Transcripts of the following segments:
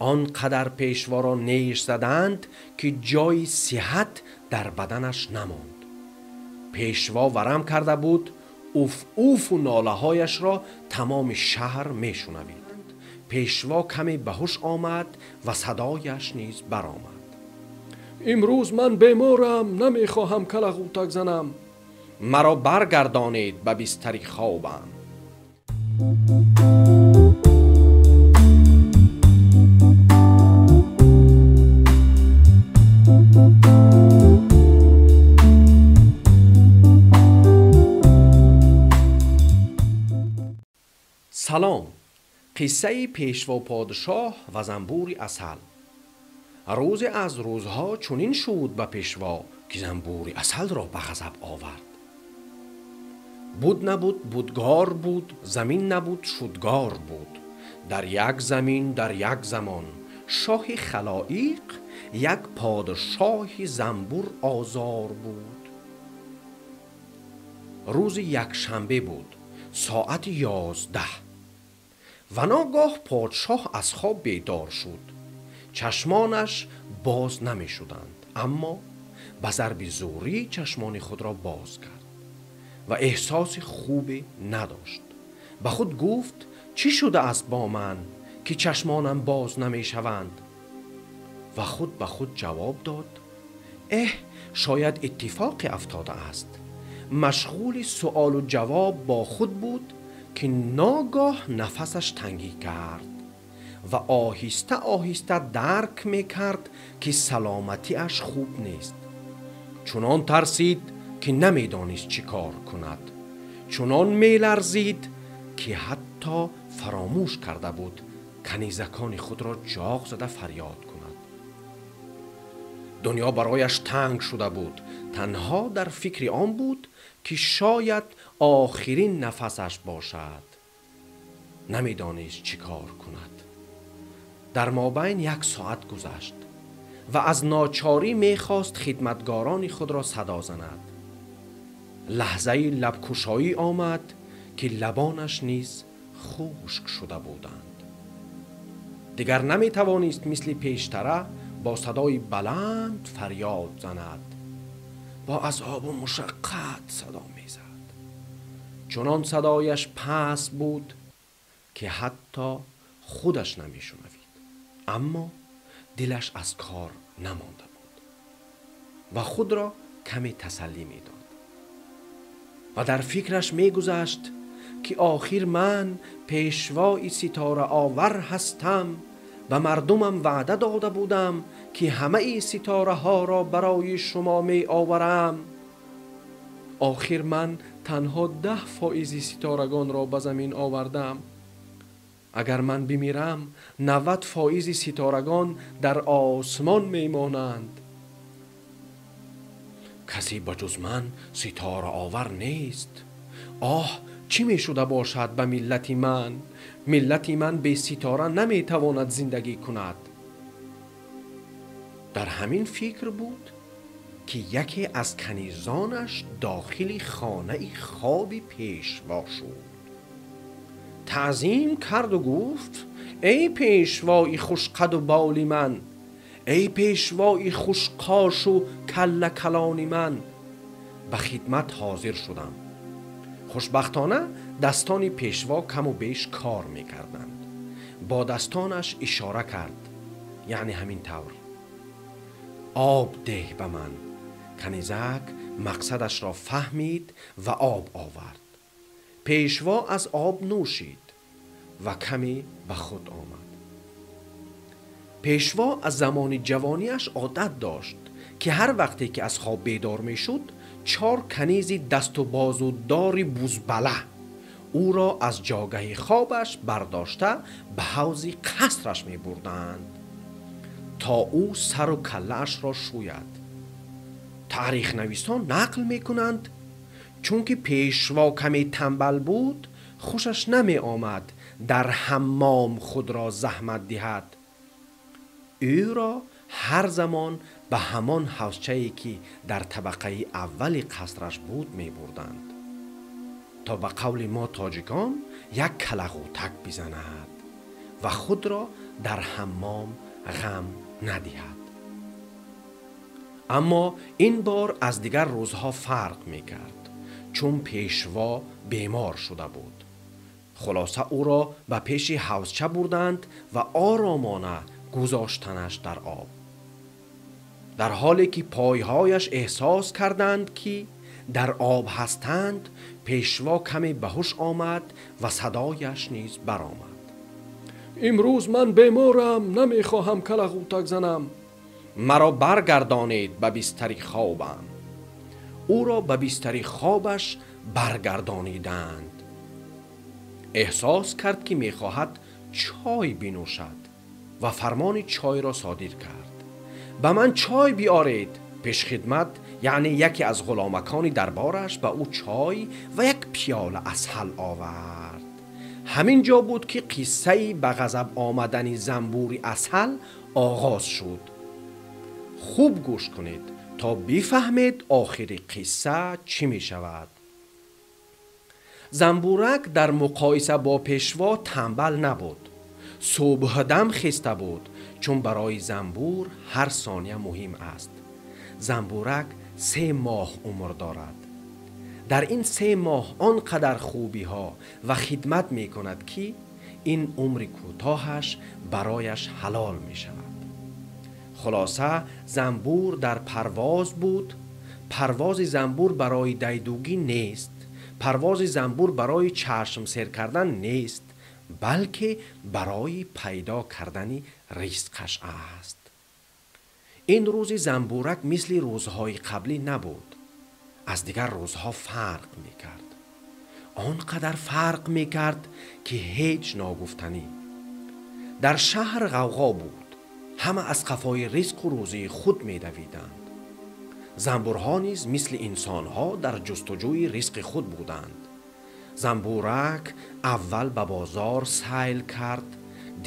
Он қадар пешворо неш заданд, ки ҷои сиҳат дар баданаш намонд. Пешво варам карда буд, уф уфу нолаҳояшро тамоми шаҳр мешунавид. Пешво каме ба ҳуш омад ва садояш низ баромад. Имрӯз ман беморам, намехоҳам калағӯтак занам. Маро баргардонед ба бистари хобам. Салом. Қиссаи пешво подшоҳ ва занбури асал. Рӯзе аз рӯзҳо чунин шуд ба пешво, ки занбури асалро ба ғазаб овард. Буд набуд, будгор буд, замин набуд, шудгор буд. Дар як замин, дар як замон шоҳи халоиқ як подшоҳи занбур озор буд. Рӯзи якшанбе буд, соати 11. Ва ногоҳ подшоҳ аз хоб бедор шуд. Чашмонаш боз намешуданд, аммо ба зарби зӯрӣ чашмони худро боз кард ва эҳсоси хубе надошт. Ба худ гуфт: чӣ шудааст бо ман, ки чашмонам боз намешаванд? Ва худ ба худ ҷавоб дод: эҳ, шояд иттифоқе афтодааст. Машғули суолу ҷавоб бо худ буд, ки ногоҳ нафасаш тангӣ кард ва оҳиста оҳиста дарк мекард, ки саломатиаш хуб нест. Чунон тарсид, ки намедонист чӣ кор кунад. Чунон меларзид, ки ҳатто фаромӯш карда буд канизакони худро ҷоғ зада фарёд кунад. Дунё барояш танг шуда буд. Танҳо дар фикри он буд, ки шояд охирин нафасаш бошад. Намедонист чӣ кор кунад. Дар мобайн 1 соат гузашт ва аз ночорӣ мехост хидматгорони худро садо занад. Лаҳзаи лабкушоӣ омад, ки лабонаш низ хушк шуда буданд. Дигар наметавонист мисли пештара бо садои баланд фарёд занад. Бо азобу мушаққат садо мезад. Чунон садояш паст буд, ки ҳатто худаш намешунавид, аммо дилаш аз кор намонда буд ва худро каме тасаллӣ медод. Ва дар фикраш мегузашт, ки охир ман пешвои ситораовар ҳастам. Ба мардумам ваъда дода будам, ки ҳамаи ситораҳоро барои шумо меоварам. Охир ман танҳо 10% ситорагонро ба замин овардам. Агар ман бимирам, 90% ситорагон дар осмон мемонанд. Касе ба ҷуз ман ситораовар нест. Оҳ, чӣ мешуда бошад ба миллати ман? Миллати ман бе ситора наметавонад зиндагӣ кунад. Дар ҳамин фикр буд, ки яке аз канизонаш дохили хонаи хоби пешво шуд. Таъзим карду гуфт: эй пешвои хушқаду боли ман, эй пешвои хушқошу каллакалони ман, ба хидмат ҳозир шудам. Хушбахтона дастони пешво каму беш кор мекарданд. Бо дастонаш ишора кард, яъне ҳамин тавр: об деҳ ба ман. Канизак мақсадашро фаҳмид ва об овард. Пешво аз об нӯшид ва каме ба худ омад. Пешво аз замони ҷавониаш одат дошт, ки ҳар вақте ки аз хоб бедор мешуд, 4 канизи дасту бозудори бузбала ӯро аз ҷогаҳи хобаш бардошта ба ҳавзи қасраш мебурданд, то ӯ сару каллаашро шӯяд. Таърихнависон нақл мекунанд, чунки пешво каме танбал буд, хушаш намеомад дар ҳаммом худро заҳмат диҳад. Ӯро ҳар замон ба ҳамон ҳавзчае, ки дар табақаи аввали қасраш буд, мебурданд, то ба қавли мо тоҷикон як калағӯтак бизанад ва худро дар ҳаммом ғам надиҳад. Аммо ин бор аз дигар рӯзҳо фарқ мекард, чун пешво бемор шуда буд. Хулоса ӯро ба пеши ҳавзча бурданд ва оромона гузоштанаш дар об. Дар ҳоле ки пойҳояш эҳсос карданд, ки дар об ҳастанд, пешво каме ба ҳуш омад ва садояш низ баромад. Имрӯз ман беморам, намехоҳам калағӯтак занам. Маро баргардонед ба бистари хобам. Ӯро ба бистари хобаш баргардониданд. Эҳсос кард, ки мехоҳад чой бинӯшад ва фармони чойро содир кард. Ба ман чой биёред. Пешхидмат, яъне яке аз ғуломакони дарбораш, ба ӯ чой ва як пиёла асал овард. Ҳамин ҷо буд, ки қиссаи ба ғазаб омадани занбури асал оғоз шуд. Хуб гӯш кунед, то бифаҳмед охири қисса чӣ мешавад. Занбурак дар муқоиса бо пешво танбал набуд. Субҳдам хеста буд, чун барои занбур ҳар сония муҳим аст. Занбурак 3 моҳ умр дорад. Дар ин 3 моҳ он қадар хубиҳо ва хидмат мекунад, ки ин умри кӯтоҳаш барояш ҳалол мешавад. Хулоса занбур дар парвоз буд. Парвози занбур барои дайдугӣ нест, парвози занбур барои чашм сер кардан нест, балки барои пайдо кардани ризқаш аст. Ин рӯзи занбурак мисли рӯзҳои қаблӣ набуд. Аз дигар рӯзҳо фарқ мекард. Он қадар фарқ мекард, ки ҳеҷ ногуфтанӣ. Дар шаҳр ғавғо буд. Ҳама аз қафои ризқу рӯзии худ медавиданд. Занбурҳо низ мисли инсонҳо дар ҷустуҷӯи ризқи худ буданд. Занбурак аввал ба бозор сайл кард.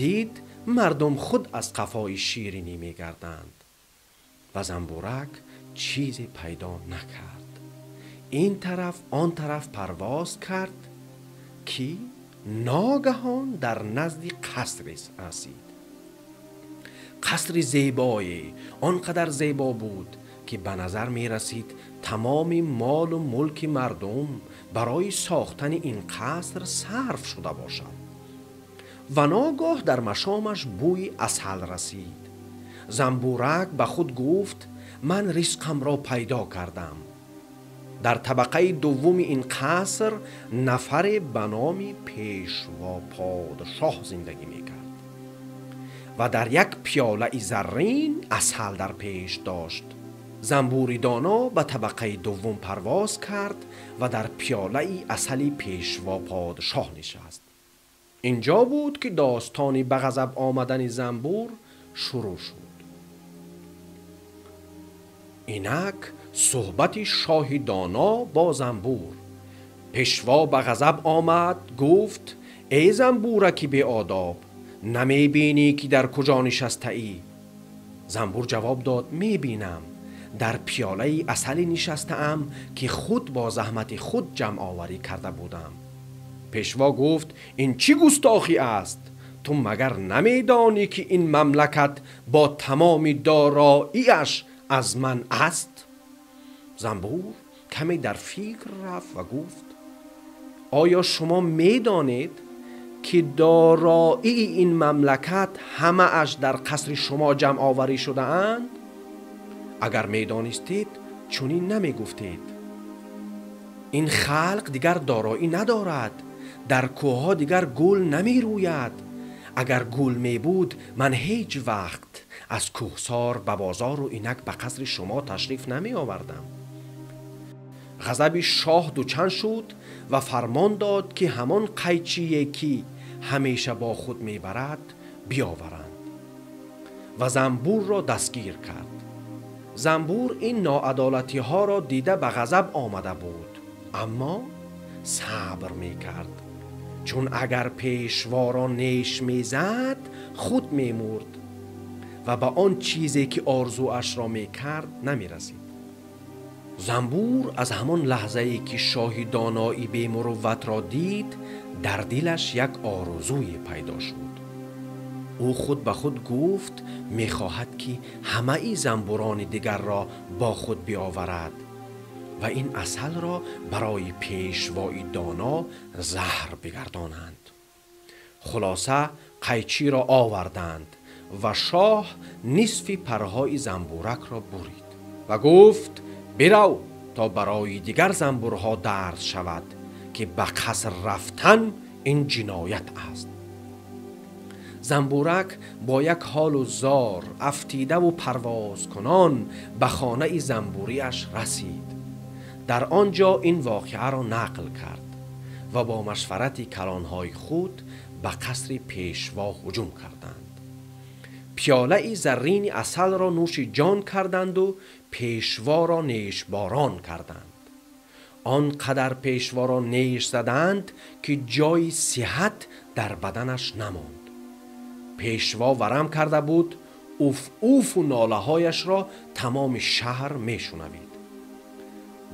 Дид мардум худ аз қафои ширинӣ мегарданд ва занбурак чизе пайдо накард. Ин тараф он тараф парвоз кард, ки ногаҳон дар назди қасре расид. Қасри зебое, он қадар зебо буд, ки ба назар мерасид тамоми молу мулки мардум барои сохтани ин қаср сарф шуда бошад. Ва ногоҳ дар машомаш бӯи асал расид. Занбурак ба худ гуфт: ман ризқамро пайдо кардам. Дар табақаи дуввуми ин қаср нафаре ба номи пешво подшоҳ зиндагӣ мекард ва дар як пиёлаи заррин асал дар пеш дошт. Занбури доно ба табақаи дуввум парвоз кард ва дар пиёлаи асали пешво подшоҳ нишаст. Инҷо буд, ки достони ба ғазаб омадани занбур шурӯъ шуд. Инак суҳбати шоҳи доно бо занбур. Пешво ба ғазаб омад, гуфт: эй занбураки беодоб, намебинӣ, ки дар куҷо нишастаӣ? Занбур ҷавоб дод: мебинам, дар пиёлаи асале нишастаам, ки худ бо заҳмати худ ҷамъоварӣ карда будам. Пешво гуфт: ин чӣ густохӣ аст? Ту магар намедонӣ, ки ин мамлакат бо тамоми дороиаш аз ман аст? Занбур каме дар фикр рафт ва гуфт: оё шумо медонед, ки дороии ин мамлакат ҳамааш дар қасри шумо ҷамъоварӣ шудаанд? Агар медонистед, чунин намегуфтед. Ин халқ дигар дороӣ надорад, дар кӯҳҳо дигар гул намерӯяд. Агар гул мебуд, ман ҳеҷ вақт аз кӯҳсор ба бозору инак ба қасри шумо ташриф намеовардам. Ғазаби шоҳ дучанд шуд ва фармон дод, ки ҳамон қайчие, ки ҳамеша бо худ мебарад, биёваранд ва занбурро дастгир кард. Занбур ин ноадолатиҳоро дида ба ғазаб омада буд, аммо сабр мекард, чун агар пешворо неш мезад, худ мемурд ва ба он чизе, ки орзуашро мекард, намерасид. Занбур аз ҳамон лаҳзае, ки шоҳи донои бемурувватро дид, дар дилаш як орзуе пайдо шуд. Ӯ худ ба худ гуфт, мехоҳад, ки ҳамаи занбурони дигарро бо худ биоварад ва ин асалро барои пешвои доно заҳр бигардонанд. Хулоса, қайчиро оварданд ва шоҳ нисфи парҳои занбуракро бурид ва гуфт: бирав, то барои дигар занбурҳо дарс шавад, ки ба қаср рафтан ин ҷиноят аст. Занбурак бо як ҳолу зор афтидаву парвозкунон ба хонаи занбуриаш расид. Дар он ҷо ин воқеаро нақл кард ва бо машварати калонҳои худ ба қасри пешво ҳуҷум карданд. Пиёлаи заррини асалро нӯши ҷон карданду пешворо нешборон карданд. Он қадар пешворо неш заданд, ки ҷои сиҳат дар баданаш намонд. Пешво варам карда буд, уф уфу нолаҳояшро тамоми шаҳр мешунавид.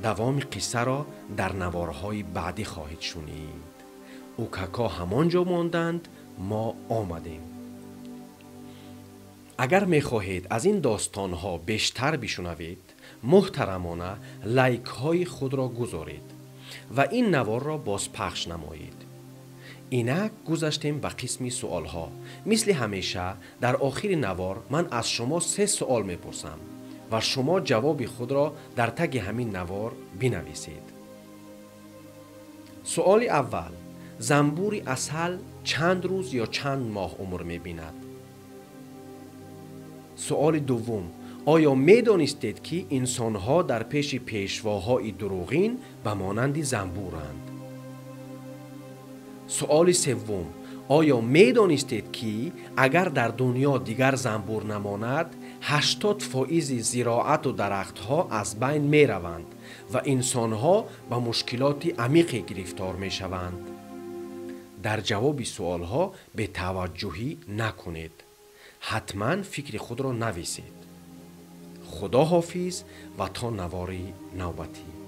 Давоми қиссаро дар наворҳои баъдӣ хоҳед шунид. Укако ҳамон ҷо монданд, мо омадем. Агар мехоҳед аз ин достонҳо бештар бишунавед, муҳтарамона лайкҳои худро гузоред ва ин наворро бозпахш намоед. Инак гузаштем ба қисми суолҳо. Мисли ҳамеша дар охири навор ман аз шумо 3 суол мепурсам ва шумо ҷавоби худро дар таги ҳамин навор бинависед. Суоли аввал: занбури асал чанд рӯз ё чанд моҳ умр мебинад? Суоли дуввум: оё медонистед, ки инсонҳо дар пеши пешвоҳои дурӯғин ба монанди занбуранд? Суоли севвум: оё медонистед, ки агар дар дунё дигар занбур намонад, 80% зироату дарахтҳо аз байн мераванд ва инсонҳо ба мушкилоти амиқе гирифтор мешаванд? Дар ҷавоби суолҳо бетаваҷҷӯҳӣ накунед. Ҳатман фикри худро нависед. Худо ҳофиз ва то навори навбатӣ.